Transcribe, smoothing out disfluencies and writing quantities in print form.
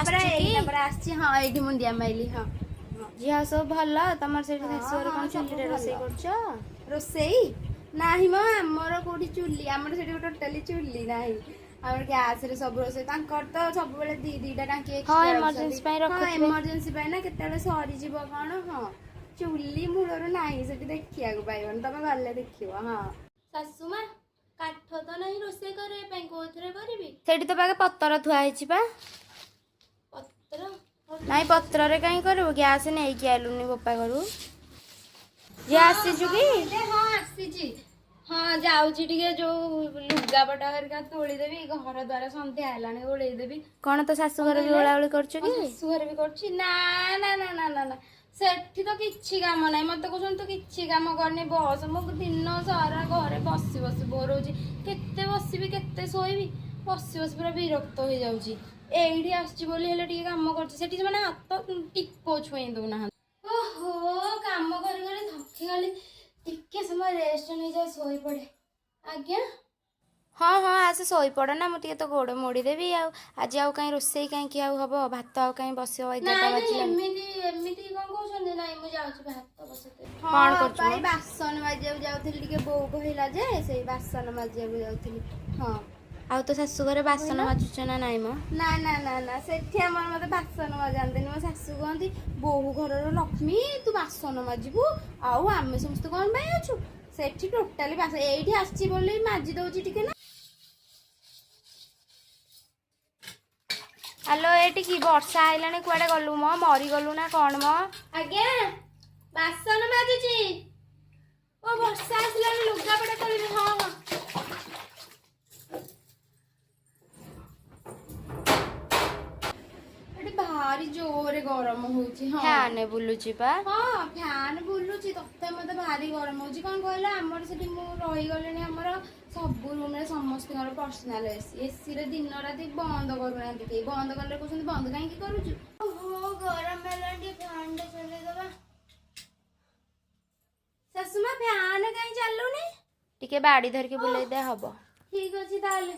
ଆସିଛୁ କି? ଏଇନା ପରା ଆସିଛି। ହଁ, ଏଇଠି ମୁଣ୍ଡିଆ ମାଇଲି, ହଁ। ଝିଅ, ସବୁ ଭଲ ତମର ସେଇଠି? ହଁ, ଶାଶୁଘରେ ହଁ, କଣ ସବୁ ଚୁଲିରେ ଭଲ। ରୋଷେଇ କରୁଛ? ରୋଷେଇ ନାହିଁ ମ, ଆମର କୋଉଠି ଚୁଲି? ଆମର ସେଠି ଟୋଟାଲି ଚୁଲି ନାହିଁ। ଆମର ଗ୍ୟାସ ରେ ସବୁ ରୋଷେଇ। ତାଙ୍କର ତ ସବୁବେଳେ ଦି ଦିଟା ଟାଙ୍କି ହଁ, ଏକ୍ସଟ୍ରା ଏମର୍ଜେନ୍ସି ରଖୁଛନ୍ତି। ପାଇଁ ହଁ, ରଖୁଥିବେ। ଏମର୍ଜେନ୍ସି ପାଇଁ ନା, କେତେବେଳେ ସରିଯିବ କଣ। ହଁ, ଚୁଲି ମୂଳରୁ ନାହିଁ, ସେଠି ଦେଖିବାକୁ ପାଇବନି, ତମେ ଗଲେ ଦେଖିବ। ହଁ ଶାଶୁ ମା, କାଠ ତ ନାହିଁ ରୋଷେଇ କରିବା ପାଇଁ, କୋଉଥିରେ କରିବି? ସେଇଠି ତ ପାଖେ ପତର ଥୁଆ ହେଇଛି ପା। ପତ୍ର? ନାଇଁ, ପତ୍ରରେ କାହିଁ କରିବୁ? ଗ୍ୟାସ ନେଇକି ଆଇଲୁନି ବୋପା ଘରୁ? ଝିଅ, ଆସିଛୁ କି? ହଁ, ଆସିଛି। ହଁ, ଯାଉଛି ଟିକେ ଯୋଉ ଲୁଗାପଟା ହେରିକା ତୋଳିଦେବି, ଘର ଦ୍ୱାର ସନ୍ଧ୍ୟା ହେଲାଣି, ଓଳେଇଦେବି। କଣ, ତୋ ଶାଶୁ ଘରେ ବି କହିଲେ? ଓଳାଓଳି କରୁଛୁ ମୋ କି? ଶାଶୁ ଘରେ ବି କରୁଛି। ନା ନା ନା ନା ନା ନା, ସେଠି ତ କିଛି କାମ ନାହିଁ। ମତେ କହୁଛନ୍ତି ତୁ କିଛି କାମ କରନି, ବସ। ମୁଁ ଦିନ ସାରା ଘରେ ବସି ବସି ବୋର ହଉଛି। କେତେ ବସିବି, କେତେ ଶୋଇବି? ବସି ବସି ପୁରା ବିରକ୍ତ ହେଇଯାଉଛି। ଏଇଠି ଆସିଛି ବୋଲି ହେଲେ ଟିକେ କାମ କରୁଛି। ସେଠି ସେମାନେ ହାତ ଟିପ ଛୁଏଁ ଦଉନାହାନ୍ତି। ଓହୋ, କାମ କରି କରି ଥକିଗଲି। ଟିକେ ସମୟ ରେଷ୍ଟ ନେଇଯାଏ, ଶୋଇପଡେ। ଆଜ୍ଞା? ହଁ, ଆସେ ଶୋଇପଡ଼ ନା, ମୁଁ ଟିକେ ତ ଗୋଡ଼ ମୋଡ଼ିଦେବି। ଆଉ ଆଜି ଆଉ କାହିଁ ରୋଷେଇ କାହିଁକି ଆଉ ହବ? ଭାତ ଆଉ କାହିଁ ବସିବ? 11ଟା ନାଇଁ ନାଇଁ, ବାଜିଲାଣି। ଏମିତି କଣ କହୁଛନ୍ତି? ନାଇଁ, ମୁଁ ଯାଉଛି ଭାତ ବସେଇଦେବି। କଣ ହଁ। କରୁଛୁ ବାପା, ମ? ଏଇ ବାସନ ମାଜିବାକୁ ଯାଉଥିଲି। ଟିକେ ବୋଉ କହିଲା ଯେ, ସେଇ ବାସନ ମାଜିବାକୁ ଯାଉଥିଲି। ହଁ। ଆଉ ତୋ ଶାଶୁ ଘରେ ବାସନ କହିଲ? ମାଜୁଛ ନା ନାଇଁ ମ? ନା ନା ନା ନା, ସେଠି ଆମର ମତେ ବାସନ ମଜାନ୍ତିନି। ମୋ ଶାଶୁ କୁହନ୍ତି, ବୋହୂ ଘରର ଲକ୍ଷ୍ମୀ, ତୁ ବାସନ ମାଜିବୁ? ଆଉ ଆମେ ସମସ୍ତେ କଣ ପାଇଁ ଅଛୁ? ସେଠି ଟୋଟାଲି ବାସନ, ଏଇଠି ଆସିଛି ବୋଲି ମାଜି ଦଉଛି ଟିକେ ନା। ଆଲୋ, ଏଠିକି ବର୍ଷା ଆଇଲାଣି, କୁଆଡେ ଗଲୁ ମ? ମରିଗଲୁ ନା କଣ ମ? ଆଜ୍ଞା, ବାସନ ମାଜୁଛି। ଓ, ବର୍ଷା ଆସିଲାଣି, ଲୁଗାପଟା ତୋଳିବି। ହଁ। ଏଠି ଭାରି ଜୋରେ ଗରମ ହଉଛି। ହଁ। ଫ୍ୟାନ ବୁଲୁଛି ପା। ହଁ, ଫ୍ୟାନ ବୁଲୁଛି, ତଥାପି ମତେ ଭାରି ଗରମ ହଉଛି। କଣ କହିଲ, ଆମର ସେଠି ମୁଁ ରହିଗଲିଣି, ଆମର ସବୁ ରୁମରେ ସମସ୍ତଙ୍କର ପର୍ସନାଲ ଏସି। ଏସିରେ ଦିନ ରାତି ବନ୍ଦ କରୁନାହାନ୍ତି କେହି। ବନ୍ଦ କଲେ କହୁଛନ୍ତି, ବନ୍ଦ କାହିଁକି କରୁଛୁ? ଓହୋ, ଗରମ ହେଲାଣି, ଟିକେ ଫ୍ୟାନ ଟା ଚଲେଇଦବା। ଶାଶୁମା, ଫ୍ୟାନ କାହିଁ ଚାଲୁନି? ଟିକେ ବାଡି ଧରିକି ବୁଲେଇ ଦେ, ହବ। ଠିକ ଅଛି ତାହେଲେ।